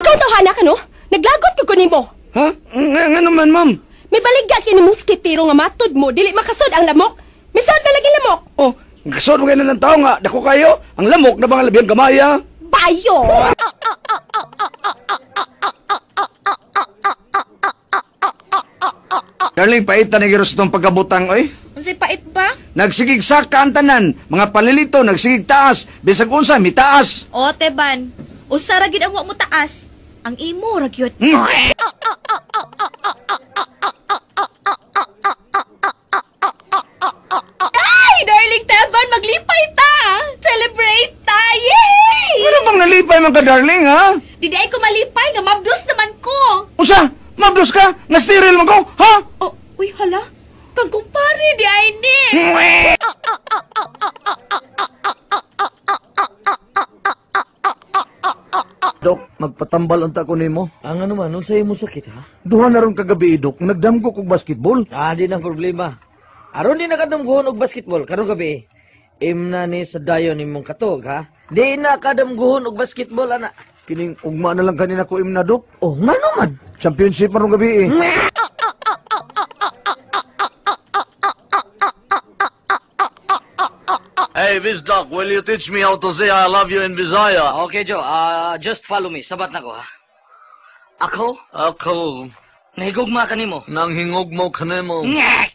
Ikaw tawhana ka, no? Naglagot ko nimo. Ha? Nga naman, ma'am. May baligya kini muskitero nga matod mo, dili makasod ang lamok. Misod na lagi lamok. Oh, kasod mo kayo na ng tao nga. Dako kayo. Ang lamok na bang labiyang gamaya? Bayo! Darling, paitan ni Giros itong pagkabutang, oy. Unsay pait ba? Nagsigig saka ang tanan. Mga palilito, nagsigig taas. Bisag unsa, mitaas. O, Teban. Usa ra gid ang wa mo taas. Ang imo ra gyud. Ay, darling Teban, maglipay ta. Celebrate ta. Yay! Ano bang nalipay man ka, darling, ha? Di ay ko malipay nga mabdos naman ko. Unsa? Mabdos ka? Nastiril man ko, ha? Oh, uy hala. Kag kumpare di ay ni. Dok, magpatambal unta ko nimo. Ang ano man, unsay mo sakit ha? Duha na ron kagabi, Dok. Nagdamgo kog basketball. Ah, di nang problema. Aron di nakadamguhon og basketball karong gabi. Imna ni sa dayon nimong katog ha. Di na kadamguhon og basketball ana. Kining ugma na lang kanina ko imna, Dok. Oh, ngano man? Championship man ron gabi eh. Hey, Bizdoc, will you teach me how to say "I love you" in Bisaya? Okay, Joe. Ah, just follow me. Sabat na ko ha. Ako, Ako, nahigugma kanimo. nang hingog mo kanemo. Nga!